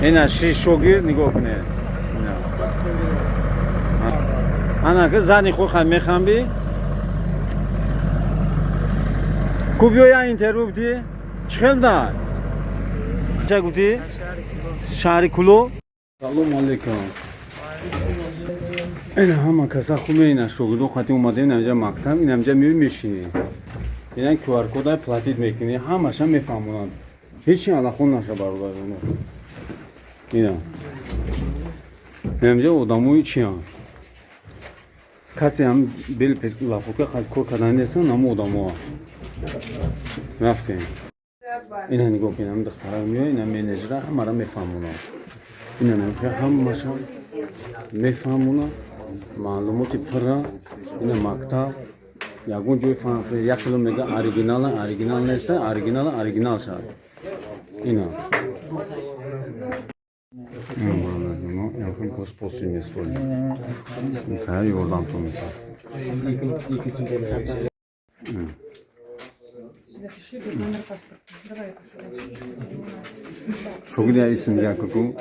Ина шиш шогирд нигоҳ кунед. Ина. Ана ки зани худ хай мехамби. Ку биё я интервю бди. Чӣ хел да? Ча гуфтӣ? Шаҳри Куло. Салому алейкум. Ина ҳама каса хуб ина шогирдон хати омадем инамҷа мактаб, инамҷа меои мешинӣ. Ина QR-кода платить мекунӣ, ҳамаша мефаҳмонанд. Ҳеҷ алахон наша бародароно. Ина. Инамҷа одамои чиянд? Касе ҳам бел лапока хат кор кардан нестан, ҳама одамоа. Рафтем. Ина нигоҳ кун, ҳам духтара меояд, ина менеҷера ҳамаро мефаҳмонад. Ина намхе ҳамаша мефаҳмонад, маълумоти пурра, ина мактаб, ягон ҷои фаҳм, як кило мега оригинала, оригинал неста, оригинала, оригинал шавад. Ина. Способ меспорим. Хай ёрдамтон мекунад. Запиши номер паспорта. Давай я пишу. Шогирд я исм якаку.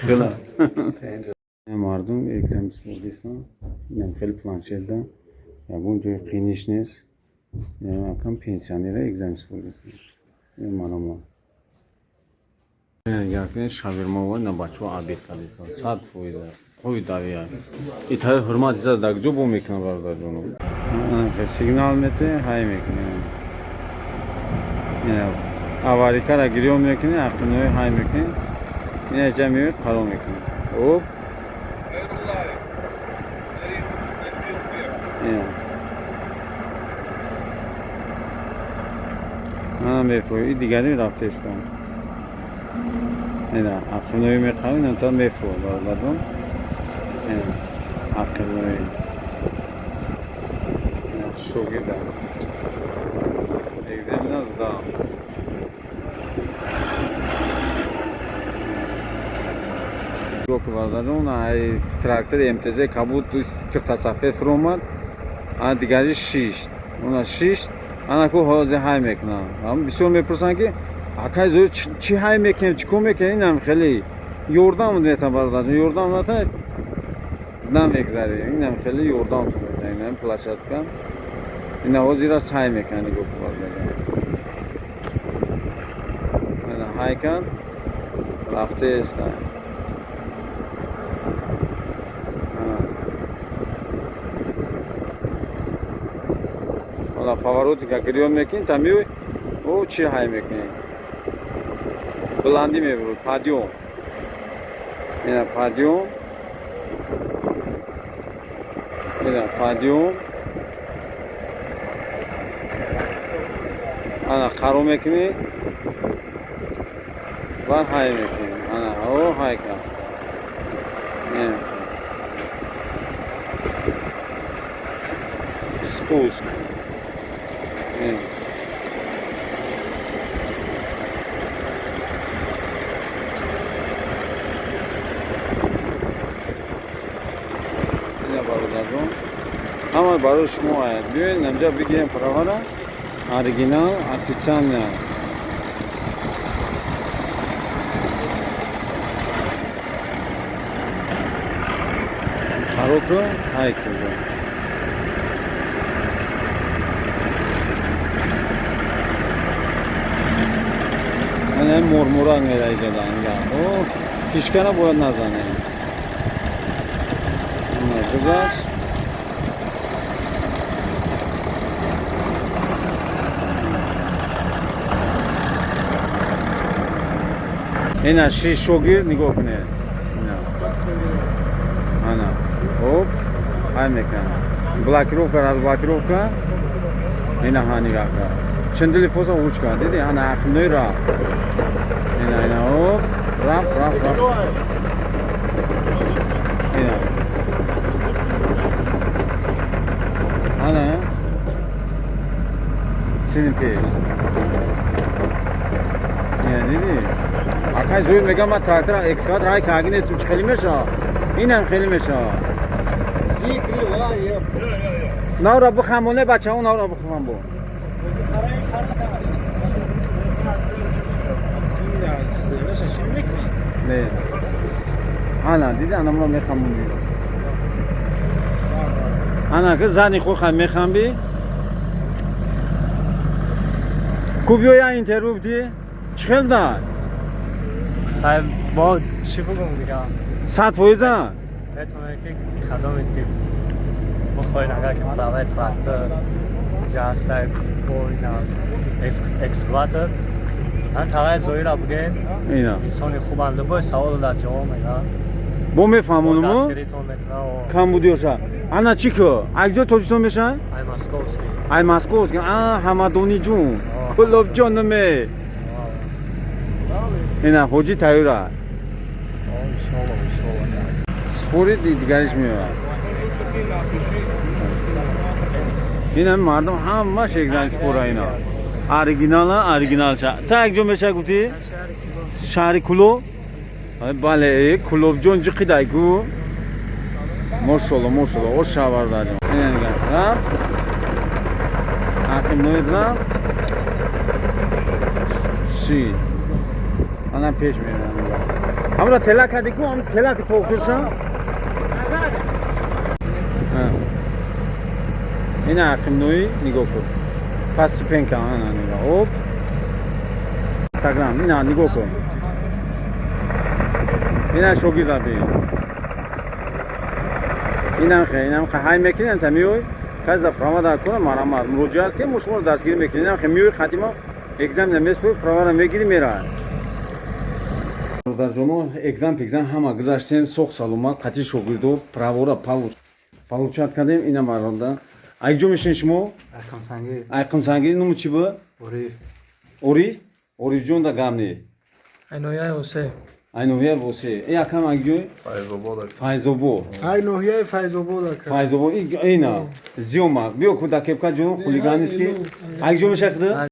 Хела. Мардум экзамен спордистан. Инам хеле планшет да. Ягон ҷои қииниш нест. Акам пенсионера экзамен спордистан. Ин маълумот. Якне шаверма на бачаҳо обед кардистан. 100%. Қои давия. И таи ҳурмат иза дар куҷо бо мекунам бародарҷоно? Сигнал мете, ҳай мекунем. Аварикара гирён мекунӣ, ақинои ҳай мекунӣ. Ина ҷа меои қарор мекунӣ. Оп. Ана мефурӯ, и дигари рафтестон. Ина ақинои меқавӣ, ина та мефурӯ бародарон. Ина ақинои. Ина шогирдам. Экзамена сдам. Бародарон, ай трактори МТЗ кабуд киртасафед фуромад, ана дигари шишт. Она шишт, ана ку ҳозир ҳай мекунам. Ҳам бисёр мепурсанд ки акай зоир чӣ ҳай мекунем, чӣ кор мекунем, инам хеле ёрдам метам бародарҷон, ёрдам натан намегзарем. Инам хеле ёрдам метам, инам площадка. Ина ҳозир аст ҳай мекунам нигоҳ кун бародарҷон. Ина ҳай кард, рафтеста. Ҳола повороти ка гирён мекунӣ, та меои, о чӣ ҳай мекунӣ? Баландӣ мебурӣ, подъём. Ина подъём. Ина подъём. Ана қарор мекунӣ ва ҳай мекунӣ. Ана о ҳай кард. Ина. Спуск. Ина. Ина бародарон, ҳама барои шумо аяд. Биёед инҷа бигирем правара, оригинал, официально. Қарор кун, ҳай кун. Ана мурмурак мераиҷада инга. О, фишкара бояд назанем. Ина гузашт. Ина шиш шогирд нигоҳ кунед. Ина. Ана. Оп. Ҳай мекунам. Блокировка, разблокировка. Ина ҳа нигоҳ кун. Чандили фоса ручка, диди? Ана ақинои рафт. Ина, ина, оп. Рафт, рафт, рафт. Ина. Ана. Сини пеш. Ина, диди? Акай зоир мегам ман трактора экскаватор ҳай карги нестум, чӣ хеле мешавад? Инам хеле мешавад. Навра бихамоне бачаҳо, навра бихамон бо. Зеваша чӣ мекунӣ? Не. Ана, диди, ана мро мехамуни. Ана, ки зани худ хай мехамби. Ку биё я интервю бди. Чӣ хел да? Мо чӣ бугум дига? 100%-а? Метавонед ки хадомед ки бихоҳед, агар ки праваи трактор ҷастай бо ина экскаватор ҳам талаи зоира бугем. Ина. Инсони хубанд, любой саволу дар ҷавоб мегӯяд. Бо мефаҳмонуму? Дастгиритон мекунад. Камбудиёша. Ана чӣ ку? Ай ҷо Тоҷикистон мешавад? Ай московский. Ай московский. А, Ҳамадонӣ ҷун. Кулобҷонуме. Ина, ҳоҷӣ тайёра. Иншолло, иншолло. Спори дигариш меояд. Ина мардум ҳамаш экзамен спора ина. Оригинала, оригиналша. Та як ҷо меша гуфтӣ? Шаҳри Кулоб? Ай, бале, Кулобҷон ҷиқидай ку. Мошолло, мошолло, о шавардаҷон. Ина нигар. Рафт. Ҳақим ноиб рафт. Ши. Ана пеш мерам. Ҳамра тела кардӣ ку, ҳам тела ки тоқиша? Ина ҳақимноӣ нигоҳ кун. Паступенка, ана нигоҳ. Оп. Инстаграм, ина нигоҳ кун. Ина шогирда бин. Инам хе, инам хе ҳай мекунем та миёй. Кас да права да кунам марамат. Муроҷиат ки мо шуморо дастгирӣ мекунем. Инам хе миёй хатима экзамен меспорӣ, правара мегирӣ, меравад. Бародарҷоно, экзам пекзам ҳама гузаштем, соғ саломат, қатъи шогирдо правора получать кардем. Ина барода. Ай ҷо мешин шумо? Айқамсангӣ. Айқумсангӣ, нуму чӣ буд? Ориф. Ориф? Орифҷон да гам не. Айнояи Осе. Ай ноҳияи Восе. Э, якам ай ҷой? Файзобод. Файзобод. Ай ноҳияи Файзобод, ака. Файзобод. Ина. Зиёма. Биё ку да кепка ҷон хулиганистки. Ай ҷо меша хида?